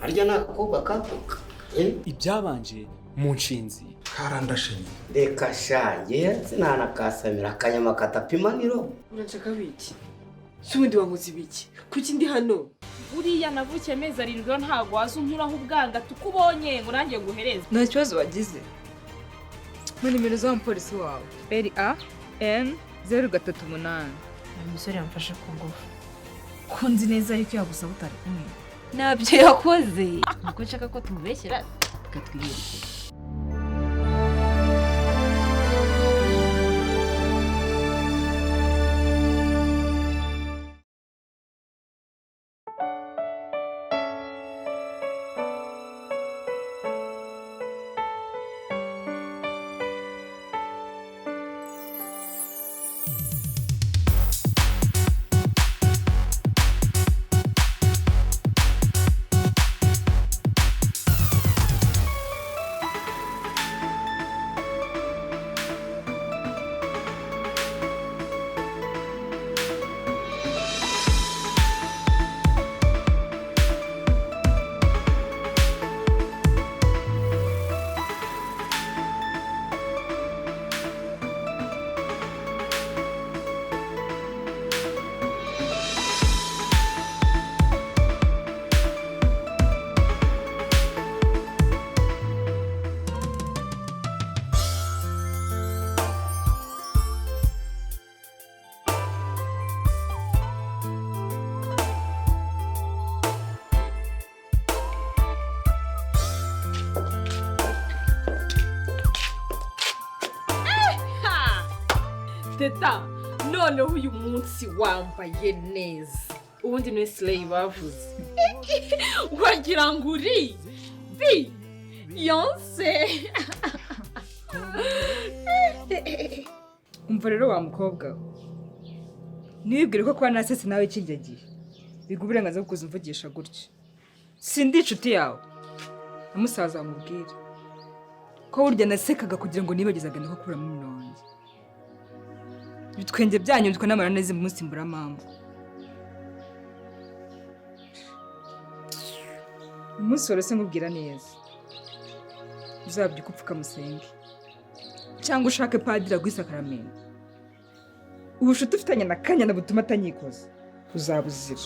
Harya ni agakobwa kakuka. Ibyabanje mu nshinzi. Karandashenye. Reka shange sinanakasamira akanyama katapima niro. Uranshaka wiki? Si ubundi wankoze ibiki? Kuki ndi hano? Buriya navukiye amezi 7 ntabwo waza unkuraho ubwanga tukubonye ngo nanjye nguhereze. Nta kibazo wagize. Mu nimero za mupolisi wawe. RA N 038. Uyu musore yamfashe ku ngufu. Ko nzi neza yuko yagusaba utari kumwe. Ntabyo yakoze. Nuko nshaka ko tumubeshyera tukatwiyereka. Teta, noneho uyu munsi wambaye neza. Ubundi ni Slay bavuze. Wagira ngo uri Beyonce. Umva rero wa mukobwa we. Nibwire ko kuba nasetse nawe kijya gihe. Biga uburenganzira bwo kuza umvugisha gutya. Sindi inshuti yawe. Na musaza wamubwire. Ko burya nasekaga kugira ngo nibagize agenda ko kuramo umunwa wanjye. Ibitwenge byanyu bitwa n'amara neza umunsi mburamambo. Umunsi wose nkubwira neza. Uzabyuka upfukamusenge. Cyangwa ushake padiri aguhe isakaramentu. Ubushuti ufitanye na Kanyana butuma atanyikoza. Uzabuzira.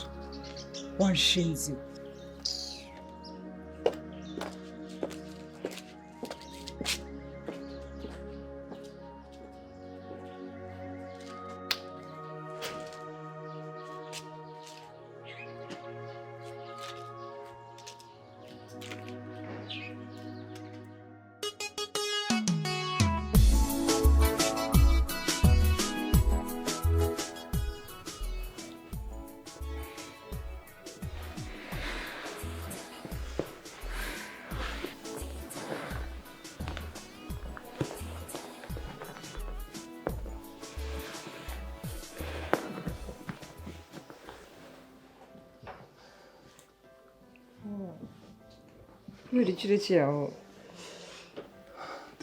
Wanshinze iwe. Uri aho.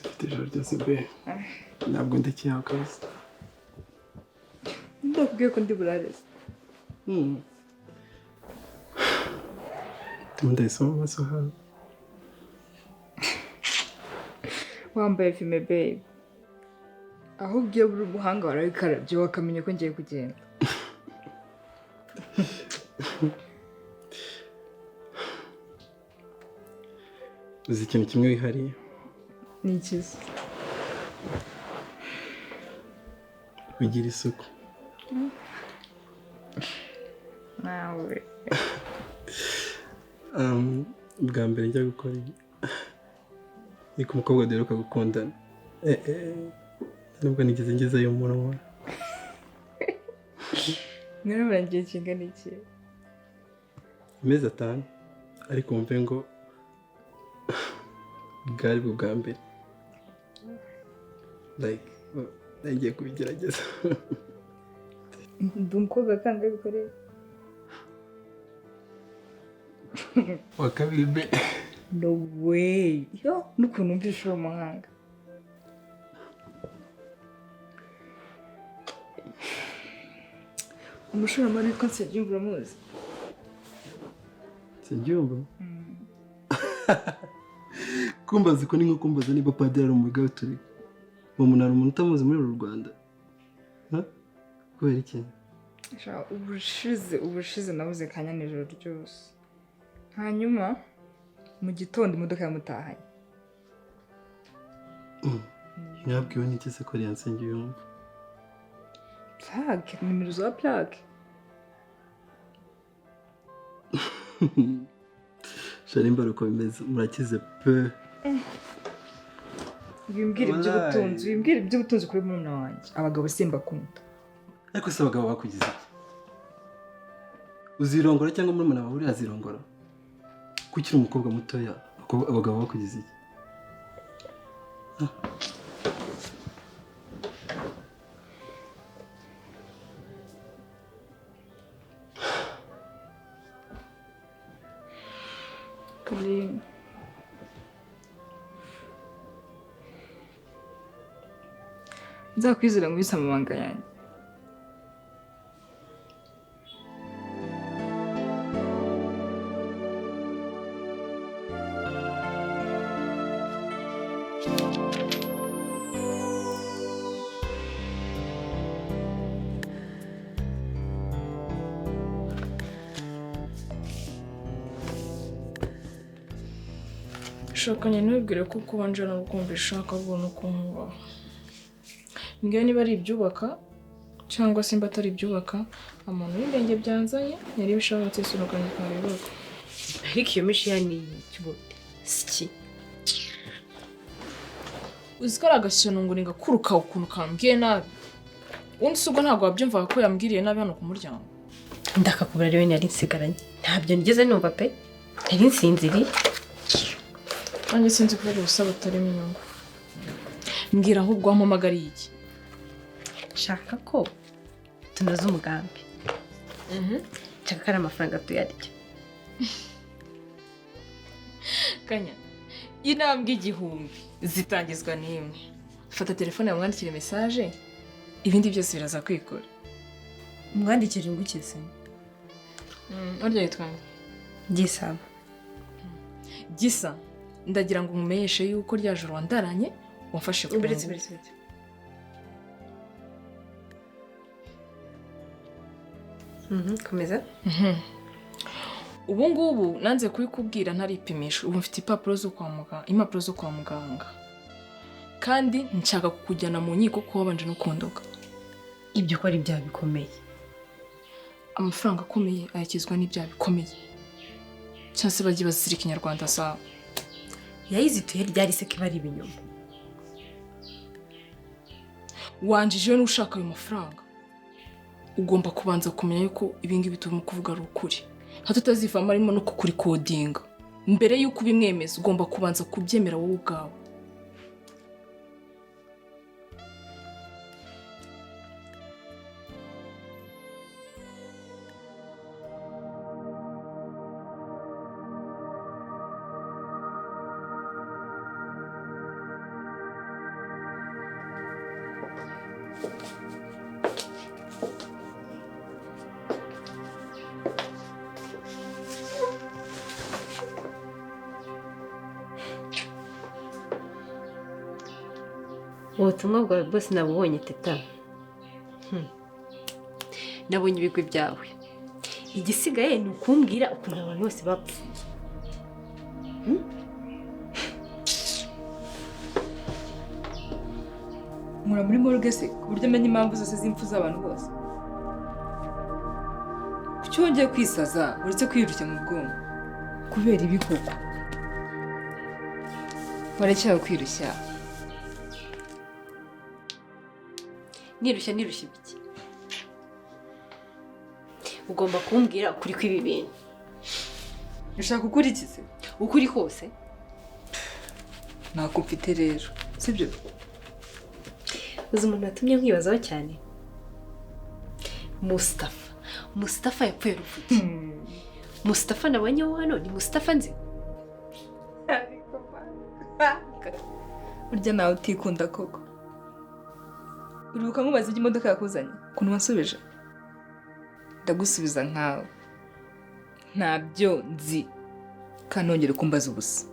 Dufite ijoro ryose be. Ntabwo ndekeye aho kabisa. Ndakubwiye ko ndi burareze. Ndimo ndayisoma mu maso hawe. Wambaye fime babe. Ahubwo iyo uri umuhanga warabikarabye wakamenya ko ngiye kugenda. Uzi ikintu kimwe wihariye? Ni ikizi. Ugira isuku. Nawe. Bwa mbere njya gukora ibi. Ni ku mukobwa duheruka gukundana. Nubwo nigeze ngezeyo umunwa. Mwaramurangiye kingana iki? Amezi 5 ariko wumve ngo bwari bwa mbere. Like, nagiye kubigerageza. Ndi umukobwa kanga bikoreye. Wa kabiri be. No way. Yo, n'ukuntu numvise uwo muhanga. Umushoramari witwa Nsengiyumva uramuzi? Nsengiyumva? Kumbaza ko ni nko kumbaza niba padiri ari umugatolika. Uwo muntu ari umuntu utamuzi muri uru Rwanda. Kubera iki? Ubushize nabuze Kanya nijoro ryose. Hanyuma mu gitondo imodoka yamutahanye. Mwabwiwe n'iki se ko ari Nsengiyumva? Plaque, nimero za plaque. Sharimba uko bimeze murakize pe. Wimbwira iby'ubutunzi, wimbwira iby'ubutunzi kuri murumuna wanjye. Abagabo simbakunda. Ariko se abagabo bakugize iki? Uzirongora cyangwa murumuna wawe uriya azirongora? Kuki uri umukobwa mutoya abagabo bakugize iki? Pauline. Nzakwizera ngo ubise amabanga yanjye. Shakanye ntubwire ko kubanje no kumva ishaka ahubwo no kumwubaha. Mbwira niba ari ibyubaka cyangwa se mba atari ibyubaka, umuntu w'ibirenge byanzanye yari bishabatse surukanye kwa bibaga. Ariko iyo mishiya ni ikibuti. Siki. Uzi ko ari agashyano ngo ningakuruka ukuntu kambwiye nabi. Undi si ubwo ntabwo wabyumvaga ko yambwiriye nabi hano ku muryango. Ndakakubura rero nari nsigaranye. Ntabyo nigeze numva pe. Nari nsinziriye. Nanjye sinzi kuvuga ubusa butarimo inyungu. Mbwira ahubwo wampamagariye iki? Nshaka ko tunoza umugambi. Nshaka ko ari amafaranga tuyarya. Kanya, intambwe 1000 zitangizwa n'imwe. Fata telefone yawe mwandikire message, ibindi byose biraza kwikora. Mwandikire nguki se? Urya yitwa nde? Gisa. Gisa. Ndagira ngo umumenyeshe yuko rya joro wandaranye wamfashe ku ngufu. Komeza. Ubu ngubu nanze kubikubwira ntaripimisha. Ubu mfite impapuro zo kwa muganga. Kandi nshaka kukujyana mu nkiko kuko wabanje no kundoga. Ibyo ko ari ibyaha bikomeye. Amafaranga akomeye ayakizwa n'ibyaha bikomeye. Cyangwa se bajye bazirika ikinyarwanda zabo. Yayizituye ryari se ko ari ibinyoma? Wanjije n'ushaka ayo mafaranga. Ugomba kubanza kumenya yuko ibingibi turimo kuvuga ari ukuri. Hato utazivamo arimo no kukurikodinga. Mbere yuko ubimwemeza ugomba kubanza kubyemera wowe ubwawe. Ubutumwa bwawe bwose nabubonye teta. Nabonye ibigwi byawe. Igisigaye ni ukumbwira ukuntu abantu bose bapfuye. Nkora muri morgue se ku buryo menya impamvu zose z'impfu z'abantu bose. Kuki wongeye kwisaza uretse kwirushya mu bwonko? Kubera ibi koko. Warekera kwirushya. Nirushya nirushya ibiki? Ugomba kumbwira ukuri kw'ibi bintu. Ushaka ukuri iki se? Ukuri kose. Ntako mfite rero, sibyo? Uzi umuntu watumye nkwibazaho cyane? Mustafa. Mustafa yapfuye ruvuge. Mustafa nabonye hano ni Mustafa nzi. Urya nawe utikunda koko. Uribuka nkubaza ibyo imodoka yakuzanye? Ukuntu wansubije? Ndagusubiza nkawe. Ntabyo nzi. Kandi nongere kumbaza ubusa.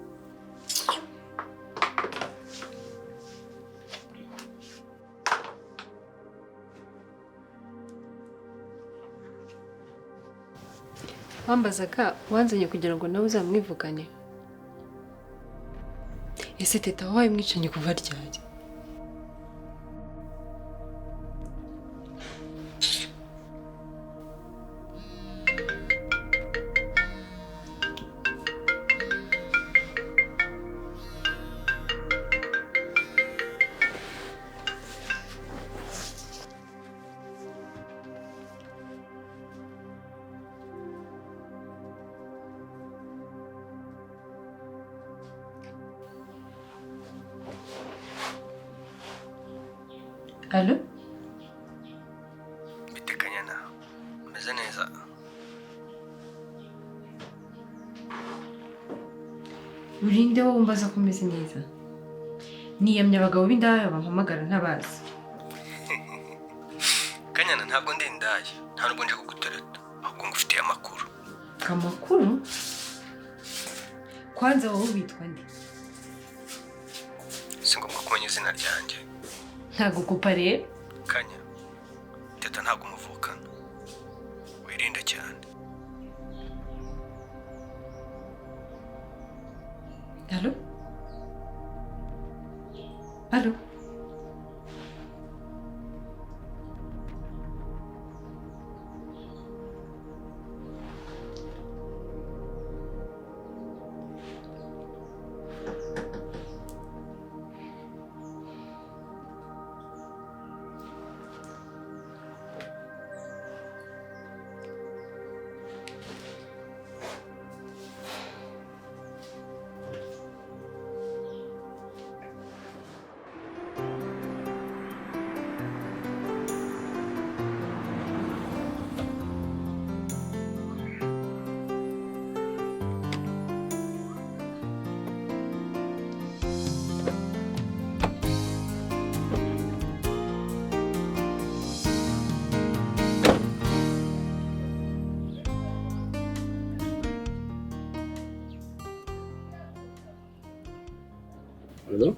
Wambazaga wanzanye kugira ngo nawe uzamwivugane. Ese teta wabaye umwicanyi kuva ryari? Alo? Bite Kanyana, umeze neza? Urinde wowe umbaza ko umeze neza? Niyamye abagabo b'indaya bampamagara ntabazi. Kanyana ntabwo ndi indaya, nta nubwo nje kugutereta, ahubwo ngufitiye amakuru. Amakuru? Kwanza wowe witwa nde? Si ngombwa kumenya izina ryanjye. Ntagukupa rero. Kanya, teta ntabwo umuvukana. Wirinde cyane. Alo? Alo? Hello?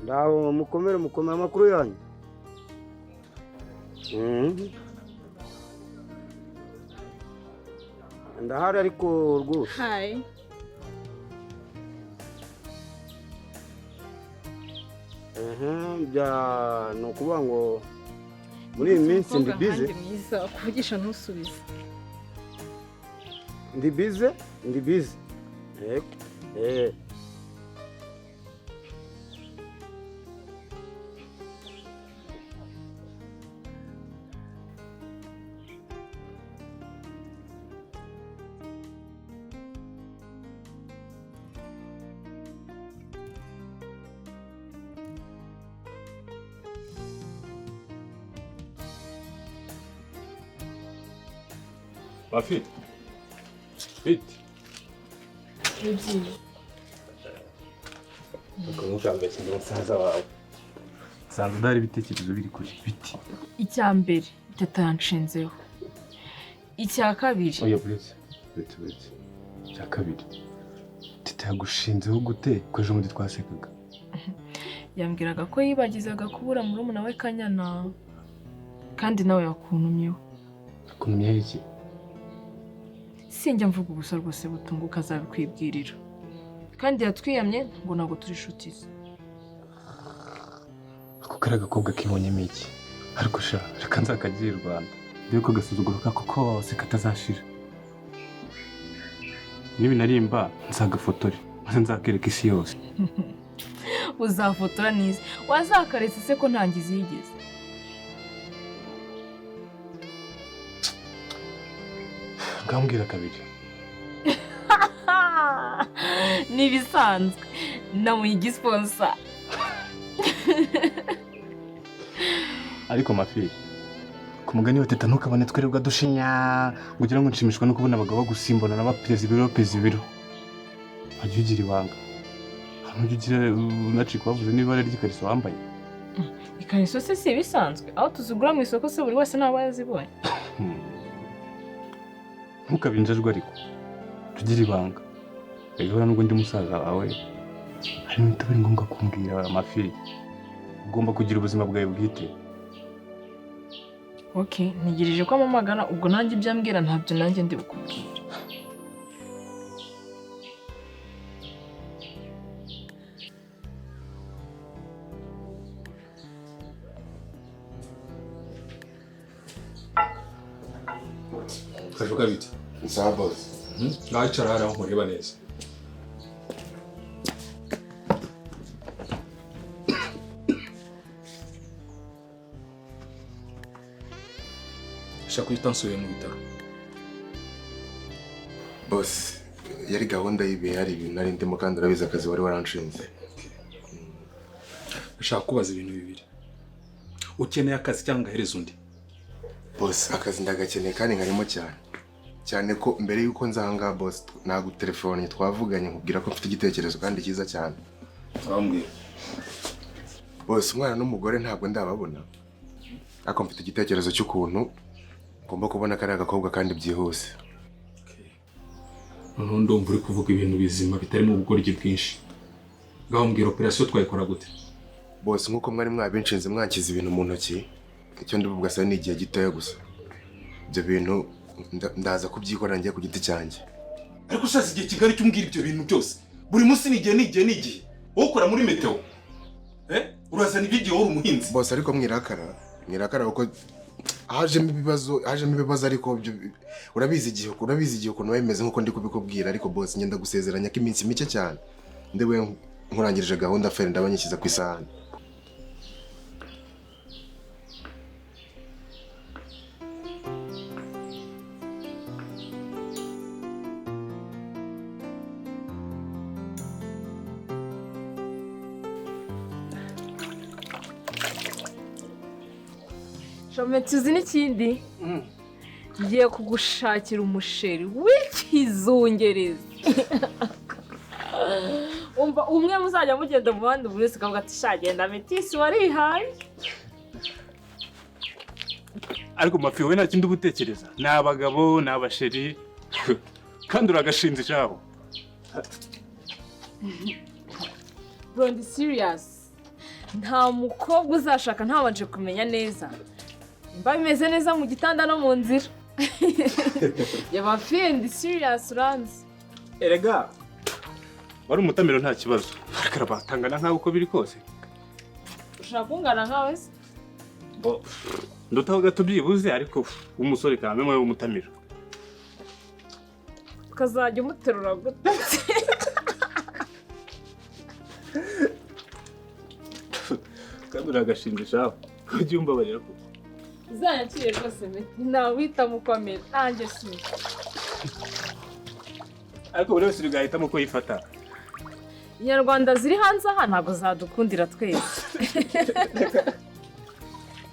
Ndaho mukomere mukomere amakuru yanyu. Ndahari ariko rwose. Hi. Bya ni ukuvuga ngo muri iyi minsi ndi busy. Mwiza kuvugisha ntusubize. Ndi busy, ndi busy. Yego. Mafi. Bit. Ni Ukamukambeshya ndi musaza wawe. Nsanze udahari ibitekerezo biri kure biti. Icya mbere teta yanshinzeho. Icya kabiri. Oya buretse. Buretse buretse. Icya kabiri. Teta yagushinzeho gute ko ejo bundi twasekaga? Yambwiraga ko yibagizaga kubura murumuna we Kanyana. Kandi nawe yakuntumyeho. Akuntumyeho iki? Sinjya mvuga ubusa rwose butunguka azabikwibwirira. Kandi yatwiyamye ngo ntabwo turi inshuti ze. Ako kari agakobwa kibonyemo iki? Ariko sha reka nzakagira i Rwanda. Dore ko agasuzuguro kako kose katazashira. Nibinarimba nzagafotore maze nzakereka isi yose. Uzafotora neza. Wazakaretse se ko ntangizi yigeze. Ngambwira kabiri. Ni ibisanzwe namuha igisponsa. Ariko Mafi, ku mugani wa teta ntukabone twirirwa dushinya ngo ugira ngo nshimishwa no kubona abagabo bagusimbona na bapereza ibiro pereza ibiro. Wajya ugira ibanga. Ntujya ugira unacika bavuze n'ibara ry'ikariso wambaye. Ikariso se si ibisanzwe aho tuzigura mu isoko se buri wese ntabwo yazibonye. Ntukabinjajwe ariko tugira ibanga. Rero nubwo ndi musaza wawe hari n'ibitari ngombwa kumbwira Mafi. Ugomba kugira ubuzima bwawe bwite. Okay, ntegereje ko amamagana, ubwo nanjye ibyo ambwira ntabyo nanjye ndi bukubwire. Kajuga bite? Sawa boss. Ngaho icara hariya nkureba neza. Shaka uhita nsubiye mu bitaro. Boss, yari gahunda y'ibihe, hari ibintu nari ndimo kandi urabizi akazi wari waranshinze. Ndashaka kubaza ibintu bibiri. Ukeneye akazi cyangwa ngahereza undi? Boss, akazi ndagakeneye kandi nkarimo cyane. Cyane ko mbere yuko nza aha ngaha boss, nagutelefone twavuganye nkubwira ko mfite igitekerezo kandi cyiza cyane. Urambwira. Boss, umwana n'umugore ntabwo ndababona. Ariko mfite igitekerezo cy'ukuntu ngomba kubona kariya gakobwa kandi byihuse. Noneho ndumva uri kuvuga ibintu bizima bitarimo ubugoryi bwinshi. Ngaho mbwira operation twayikora gute? Boss, nkuko mwari mwabinshinze mwankiza ibintu mu ntoki, icyo ndibuvuga sa ni igihe gitoya gusa. Ibyo bintu ndaza kubyikora ngiye ku giti cyanjye. Ariko ushaze igihe kigari cy'umbwira ibyo bintu byose. Buri munsi ni igihe ni igihe ni igihe. Wowe ukora muri meteo. Urazana ibyigihe wowe umuhinzi. Boss, ariko mwirakara, mwirakara kuko hajemo ibibazo ariko urabizi igihe ukuntu bimeze nkuko ndi kubikubwira. Ariko boss, ngenda gusezeranya ko iminsi mike cyane ndewe nkurangirije gahunda fere ndabanyishyiza ku isahani. Shometse uzi n'ikindi? Ngiye kugushakira umusheri w'ikizungerezi. Umva umwe muzajya mugenda mu bandi buri wese akavuga ati sha genda Metisi warihaye. Ariko mafi wowe nta kindi uba utekereza, ni abagabo ni abasheri kandi uragashinze ijabo. Bro, ndi serious. Nta mukobwa uzashaka ntabanje kumenya neza mba bimeze neza mu gitanda no mu nzira. Yaba ndi serious uranzi. Erega wari umutamiro nta kibazo, ariko arabatangana nkawe uko biri kose. Ushaka kungana nkawe se? Bo ndutaho gato byibuze, ariko umusore kamwe mwe w'umutamiro ukazajya umuterura gute? Kandi uragashinze shaho, ujye umbabarira koko. Uzanyakire rwose Meti, ntawihitamo uko amera, nanjye si. Ariko buri wese ugahitamo uko yifata. Inyarwanda ziri hanze aha ntabwo zadukundira twese.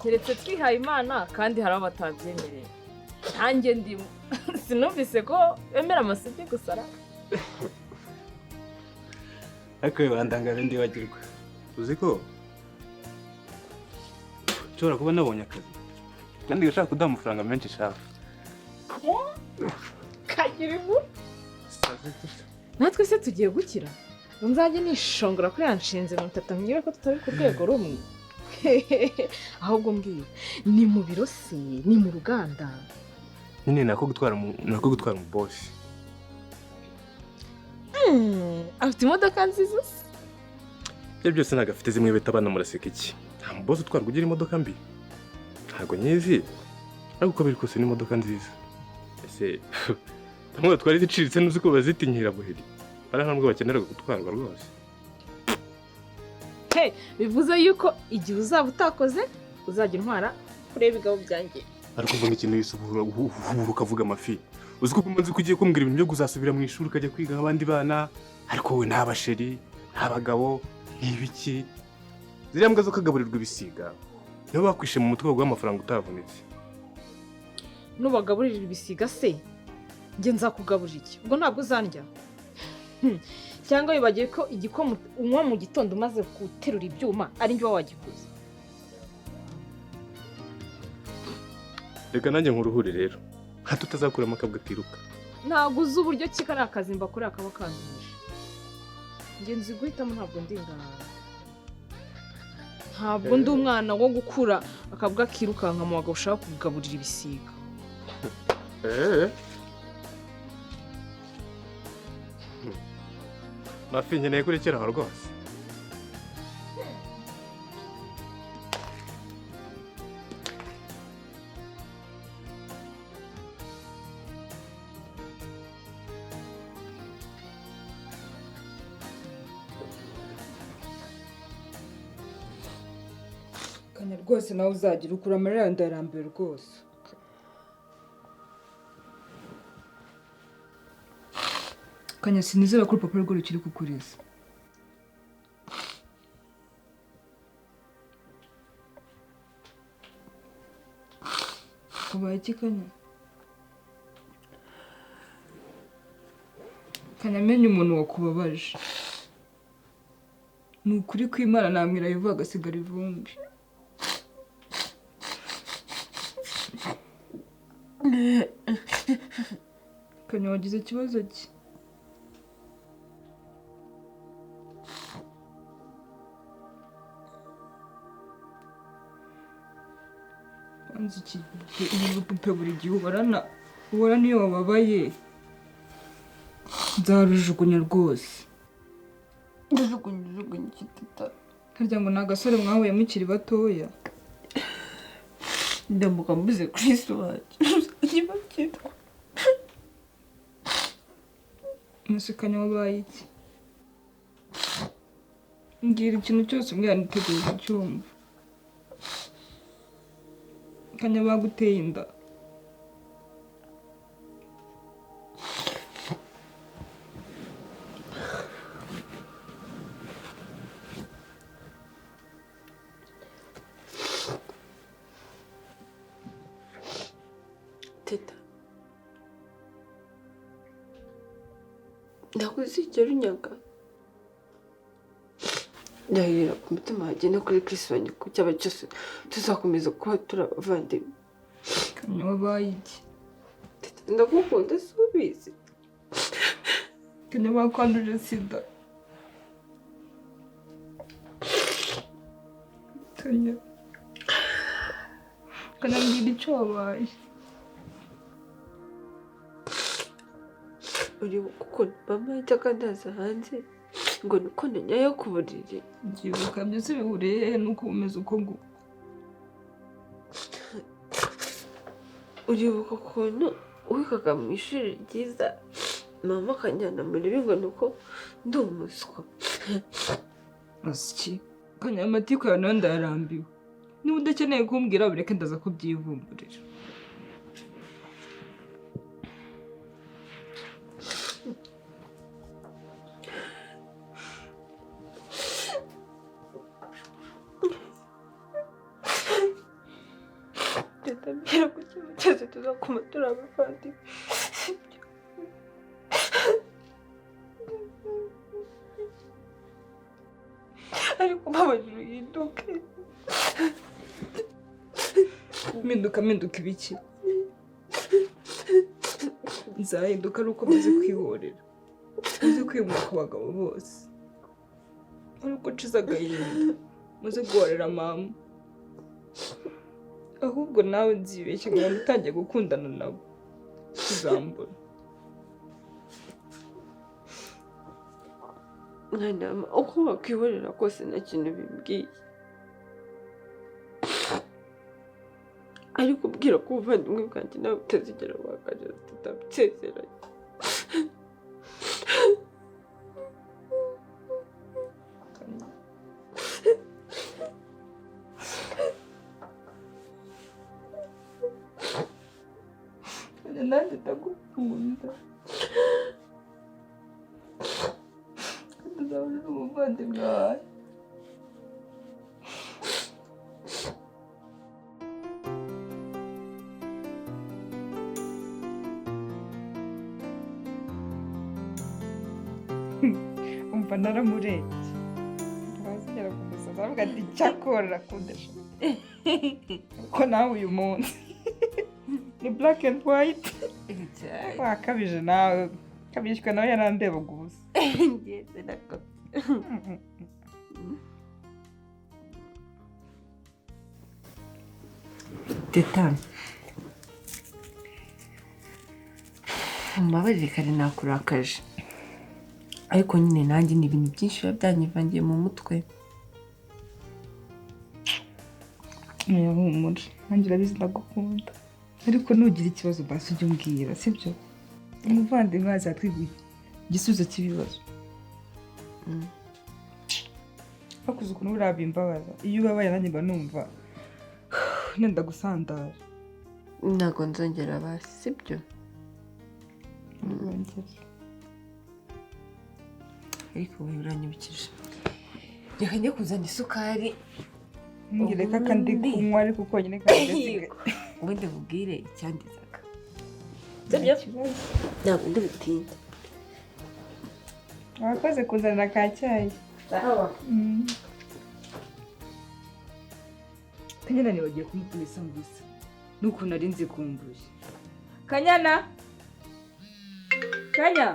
Keretse twihaye Imana kandi hari abo batabyemerera. Nanjye ndimo. Sinumvise ko bemera amasugi gusa ra. Ariko bandangaje ndibagirwa. Uzi ko nshobora kuba nabonye akazi kandi gashaka kuduha amafaranga menshi shaka. Kagira inkuru. Natwe se tugiye gukira? Nzajye nishongora kuri yanshinze mu tata mbwira ko tutari ku rwego rumwe. Ahubwo mbwira, ni mu biro se, ni mu ruganda? Nyine nako gutwara mu boss. Afite imodoka nziza se? Ibyo byose ntabwo afite zimwe bita abana muraseka iki. Nta mubosi utwarwa ugira imodoka mbi. Ntabwo nyizi, ariko uko biri kose ni imodoka nziza. Ese bamwe batwara iziciriritse ntuzi ko bazitinyira buheri. Bari ntabwo bakenera gutwarwa rwose. Hey, bivuze yuko igihe uzaba utakoze uzajya intwara kureba ibigabo byanjye. Ariko mvuga ikintu yisubura ukavuga amafi. Uzi ko umaze kugiye kumbwira ibintu byo kuzasubira mu ishuri ukajya kwiga nk'abandi bana, ariko wowe nta basheri, nta bagabo, n'ibiki. Ziriya mbwa zo kagaburirwa ibisiga. Nibo bakwishe mu mutwe baguha amafaranga utavunitse. Nubagaburira ibisiga se, njye nzakugaburira iki? Ubwo ntabwo uzandya. Cyangwa wibagiwe ko igikoma unywa mu gitondo umaze guterura ibyuma ari njye wagikuze. Reka nanjye nkuruhure rero, hato utazakuramo akabwa kiruka. Ntabwo uzi uburyo ki kariya kazi mbakorera kaba kanduhije. Njye nzi guhitamo ntabwo ndi ingara. Ntabwo ndi umwana wo gukura akabwa kirukanka mu bagabo ushaka kugaburira ibisiga. Mafi nkeneye kurekera aho rwose. Kanya rwose nawe uzagira ukura amarira ndarambiwe rwose. Kanya sinizera ko urupapuro rwe rukiri kukuriza. Ubaye iki Kanya? Kanya menye umuntu wakubabaje. Ni ukuri kw'Imana namwira ivu agasigara ivumbi. Kanya wagize ikibazo ki? Wanze iki ibipupe buri gihe ubarana niyo wababaye nzarujugunya rwose. Njugunya iki Teta? Harya ngo ni agasore mwahuye mukiri batoya. Ndamuka mbuze Kristo wanjye nyibagirwa. Musikanya wabaye iki? Mbwira ikintu cyose umbwira niteguye kucyumva. Kanya baguteye inda. Teta, ntabwo uzigera unyaga. Ndahirira ku mutima wanjye no kuri Kristo wanjye ko cyaba cyose tuzakomeza kuba turi abavandimwe. Kanya wabaye iki? Teta, ndagukunda si ubizi. Kanya bakwanduje sida. Kanya, Kanya mbwira icyo wabaye. Uribuka ukuntu mama yajyaga andaza hanze ngo niko nanyaye ku buriri? Byibuka byose bihuriye hehe nuko umeze uko nguko? Uribuka ukuntu wigaga mu ishuri ryiza mama akanjyana muri ngo nuko ndi umuswa? Iki Kanya amatiku yawe nayo ndayarambiwe. Niba udakeneye kumbwira bureke ndaza kubyivumburira. Teta, mbwira ko ikintu cyose tuzakuma turi abavandimwe. Ariko mbabarira uhinduke. Mpinduka ibiki? Nzahinduka ari uko maze kwihorera, maze kwimura ku bagabo bose, ari uko nshize agahinda, maze guhorera mama. Ahubwo nawe nzibeshye ngo utangiye gukundana nabo tuzambona. Mwana, uko wakwihorera kose nta kintu bimbwiye, ariko ubwira ko ubuvandimwe bwanjye nawe butazigera buhagarara tutabisezeranye. Nanjye ndagukunda, tuzahora uri umuvandimwe wawe. Umva naramurebye ntibazigera kumusaza avuga ati cyakora kundesha kuko nawe uyu munsi ni black and white. Wakabije nawe kabishywe nawe yarandebaga ubusa. Teta, mbabarire kare nakurakaje, ariko nyine nanjye ni ibintu byinshi biba byanyivangiye mu mutwe. Oya humura, nanjye urabizi ndagukunda, ariko nugira ikibazo basi ujye umbwira, sibyo? Umuvandimwe azatwiguye igisubizo cy'ibibazo. Hakuze ukuntu urabimbabaza, iyo ubabaye nanjye mba numva nenda gusandara. Ntabwo nzongera basi, sibyo? Ariko wowe uranyibukije, reka njye kuzana isukari. Ngereka kandi kunywa ariko konyine kandi ubundi nkubwire icyandizaga, sibyo? Ntabwo ndi butinde. Wakoze kuzana ka cyayi. Sawa. Kanyana nibagiye kumutuma isambusa n'ukuntu nari nzikumbuye. Kanyana! Kanya!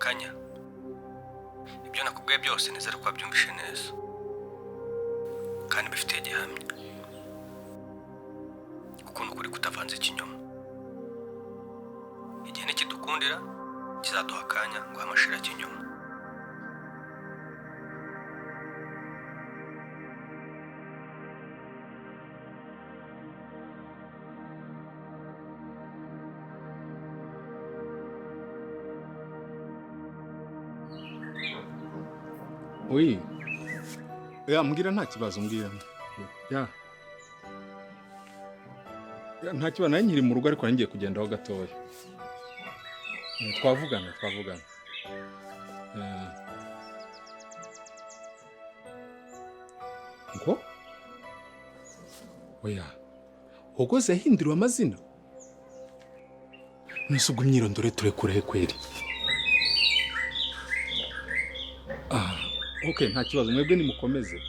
Kanya, ibyo nakubwiye byose nizere ko wabyumvishe neza kandi bifitiye gihamya ukuntu kuri kutavanze ikinyoma. Igihe nikidukundira kizaduha akanya ngo amashira kinyoma. Oui. Ya mbwira nta kibazo mbwira. Ya. Ya nta kibazo nari nkiri mu rugo ariko ngiye kugendaho gatoya. Twavugana. Ngo? Oya. Hogoze yahinduriwe amazina. Nese ubwo imyirondoro turekure kweri. Okay, nta kibazo mwebwe nimukomeze.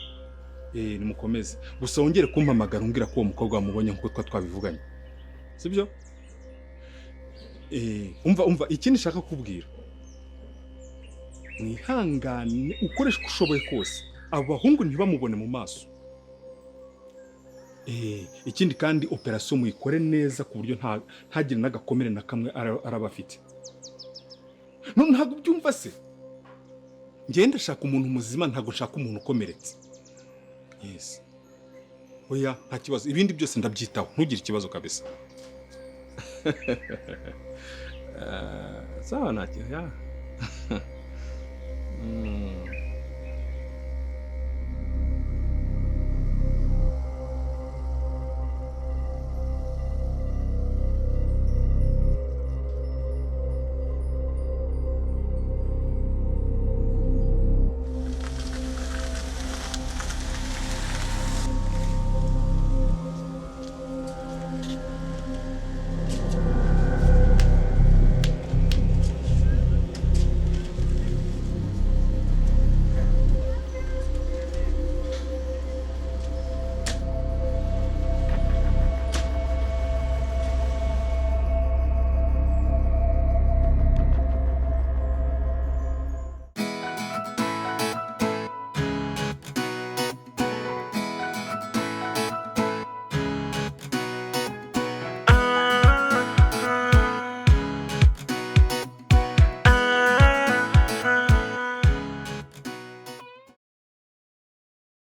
Nimukomeze. Gusa wongere kumpamagara umbwira ko uwo mukobwa wamubonye nkuko twabivuganye. Sibyo? Umva ikindi nshaka kubwira. Mwihangane ukoresha uko ushoboye kose. Abo bahungu ntibamubone mu maso. Ikindi kandi operation muyikore neza ku buryo ntagire n'agakomere na kamwe arabafite. None ntabwo byumva se? Ngenda shaka umuntu muzima, ntago nshaka umuntu ukomeretse. Yes. Oya, nta kibazo. Ibindi byose ndabyitaho. Ntugire ikibazo kabisa. Sawa nta kibazo. Ya.